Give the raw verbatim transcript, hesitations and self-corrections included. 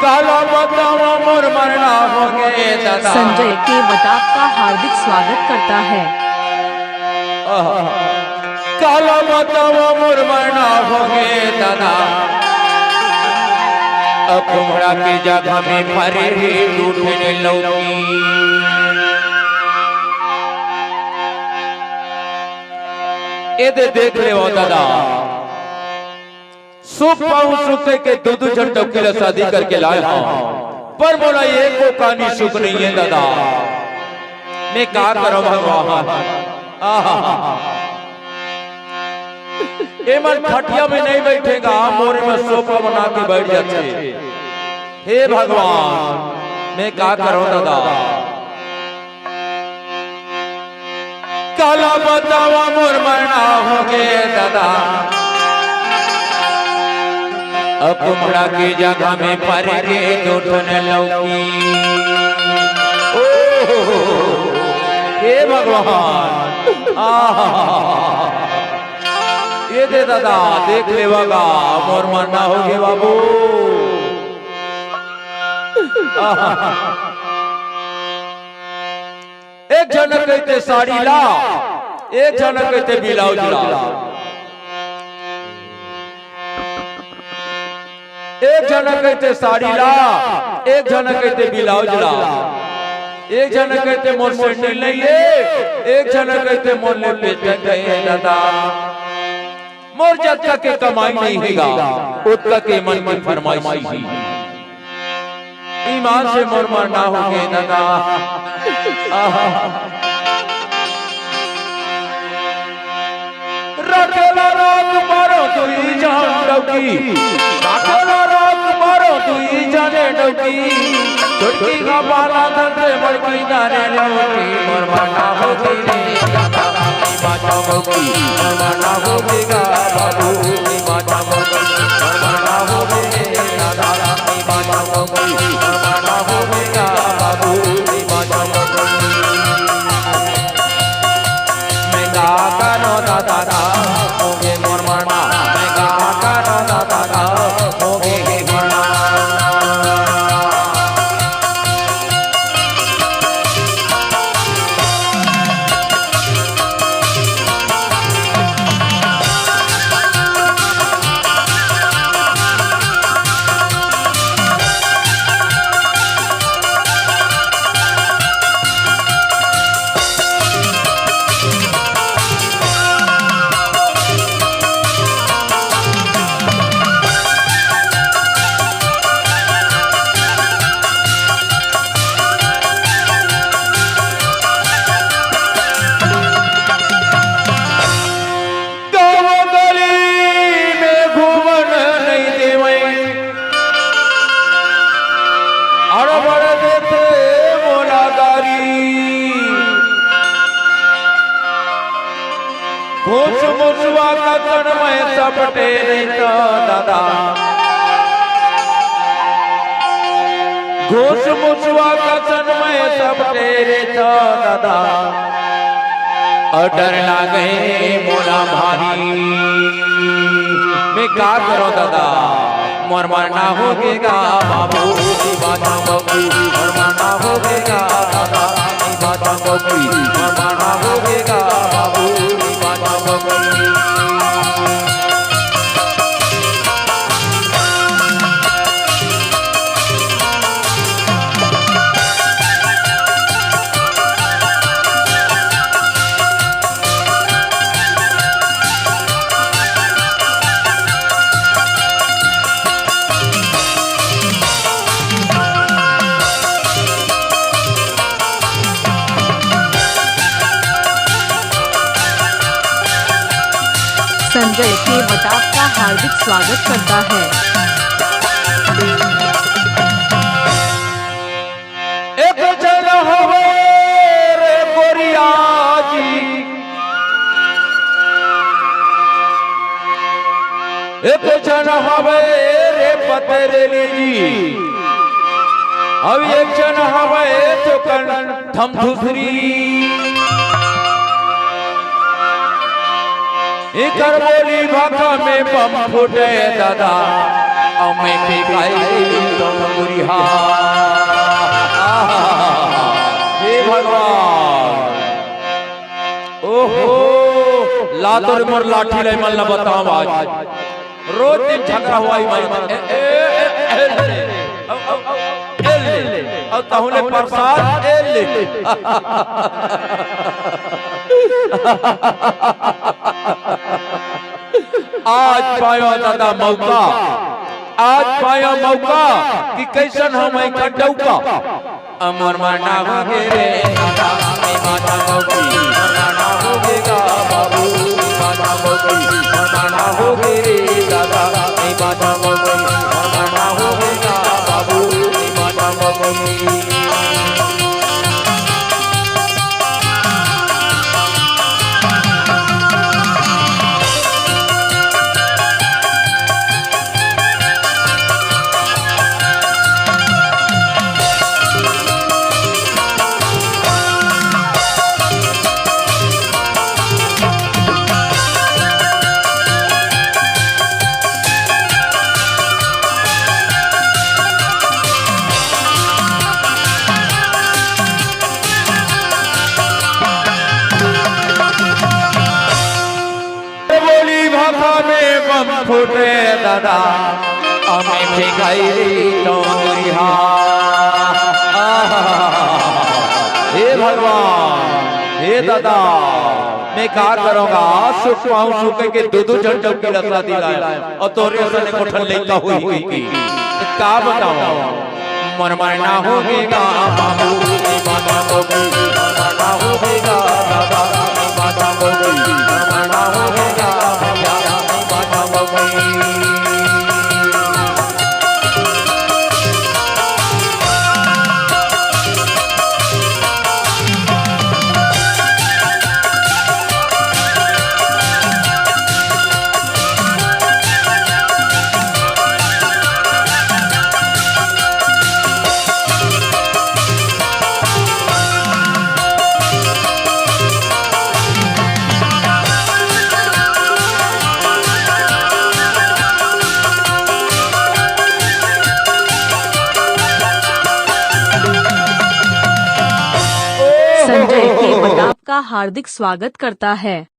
काला बतावा मोर मरना होगे दादा। संजय के वताप का हार्दिक स्वागत करता है। आहा। काला बतावा मोर मरना होगे दादा। अब कुमड़ा के जगह में फरे हे दू ठन लौकी। ए दे देख लेवा दादा। सुख पाऊं सुख के दू दू झन डौकी ला शादी करके लाए हंव, पर मोला एको कानी सुख नइ हे दादा। मैं का करंव भगवान? आहा। ए मन खटिया में नइ बइठे गा, मोरे में सोफा बना के बइठ जाथे। हे भगवान, मैं का करंव दादा? काला बतावा मोर मरना होगे दादा। अब कुमड़ा के जगह में फरे हे दू ठन लौकी। ओ, हे भगवान, आहा। ए दे दादा, देख लेवा गा, मोर मरना होगे बाबू। आहा। एक झन कहिथे साड़ी ला, एक झन कहिथे ब्लाउज ला। एक झन कहिथे साड़ी ला, एक झन कहिथे ब्लाउज ला। एक झन कहिथे मोर सैंडल नइ हे, एक झन कहिथे मोर ले पेटी नइ हे दादा। मोर जतका के कमाई नइ हे गा, ओतका के मन के फरमाइश हे। ईमान से मोर मरना होगे दादा। आहा। रखेला राख बारो दुई झन डौकी, रखेला राख बारो दुई झन डौकी। छोटकी का बाला धन से बड़की दाने लौकी, मोर मरना होगे रे दादा। बाजा मौकी, मरना होगे गा बाबू, बाजा मौकी, मरना होगे दादा, बाजा मौकी, मरना होगे गा बाबू, बाजा मौकी। मैं का करो दादा, होगे मोर मरना, मैं का करो दादा, होगे मोर मरना। गाँव गली में घूमन नइ देवय, अड़बड़ देथे मोला गारी। घूस मुसवा कसन मैं सपटे रहिथंव दादा। घूस मुसवा कसन मैं सपटे रहिथंव दादा। अउ डर लागे मोला भारी। मैं का करों दादा, मोर मरना होगे गा बाबू, बाजा बबू, मोर मरना होगे गा दादा। बाजा बबू, मोर मरना होगे गा बाबू, बाजा बबू। संजय के वताप का हार्दिक स्वागत करता है। एक झन हवे रे गोरिया जी, एक झन हवे रे पतरेली जी, अउ एक झन हवे थोकन थमथुसरी। एकर बोली भाखा में बम फूटे दादा। अउ मैं फेंकाई तो मुरिहा। हे भगवान, ओहो, ला तो रे मोर लाठी ला, मन ला बताओ आज। रोज दिन झगड़ा होवई मन। ए, ए, ए, ए, ले। अउ, अउ, अउ, ए, ले। अउ तहूँ ले प्रसाद, ए, ले। आज पायो दादा मौका, आज पायो मौका कि कइसन हवंव मैं डउका। अमर मना हो गे रे दादा, ए माता मौकी, मना हो गे गा बाबू, ए माता मौकी, मना हो गे रे दादा, ए माता मौकी, मना हो गे गा बाबू, ए माता मौकी। बोली भाखा में बम फूटे दादा, अमे फेंकाई तो मुरिहा। आहा, हे भगवान, हे दादा, मैं का करंव, सुख पाऊं सुख के दू दू झन डउकी ला शादी लाय, अउ तोरे असन एक ठन लइका होही कहिके, का बतावंव। मर मरना हो गे गा बाबू, ए माता बबू, मरना हो गे गा दादा, ए माता बबू, मरना हो गे गा भैया, ए माता बबू। संजय के बटाप का हार्दिक स्वागत करता है।